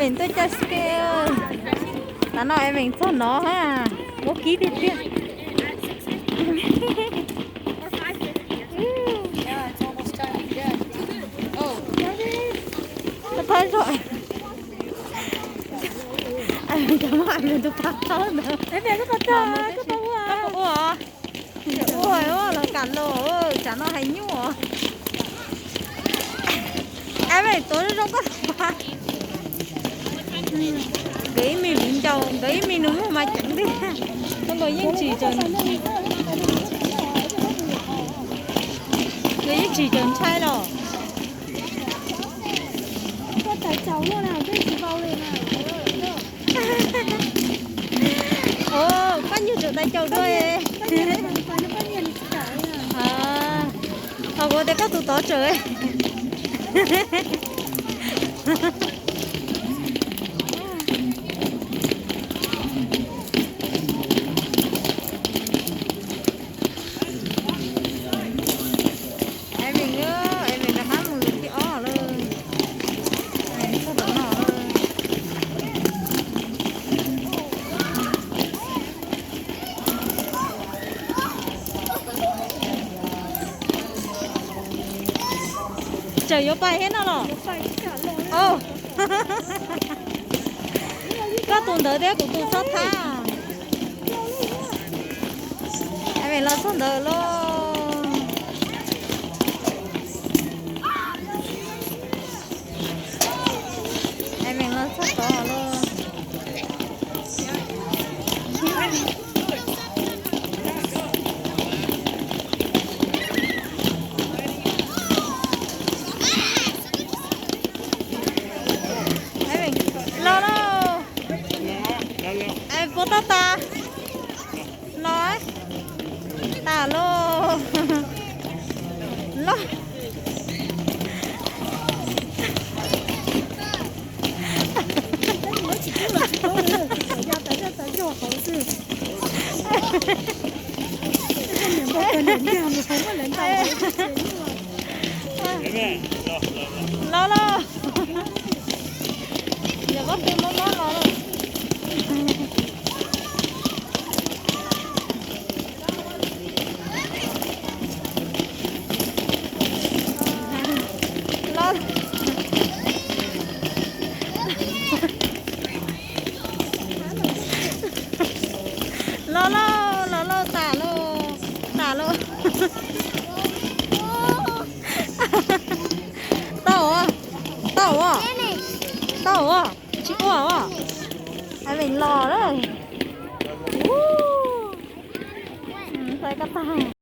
Tuaj caij ski. Tav no Evan txog no ha, muab kib tiag tiag. Thawj zaug, cov no Evan tus paj txhawb ntawd. Ua, ua los kam los, tsam no hais nyuaj. Evan tuav zoo zoo koj. Nkawd ib me viv ncaus, nkawd ib me nus muag mas ceev tiag. Koj los yeej tsis, nkawd yeej tsis tsaws ntshai los. Ua, pab nyuag tseem tais caus dua. Ho kuv tias koj tus tod tsawm. Evan, Evan rov qab mus lwm thib ob lawm. Evan txog tom no lawm. Tsawm yuav pais thiab no los? Koj tus ntawd thiab kuv tus txhob thab. Evan los txog ntawd lauj. Evan los txog tod lauj. Los lauj. Puas tau tas? Los, tas lauj. Los. Los lauj. Yog koj tus mob mob los. Los, los lauj, los lauj, tas lauj, tas lauj. Tau, tau, tau, tsis ua. Evan los lawm. Ua, koj tag.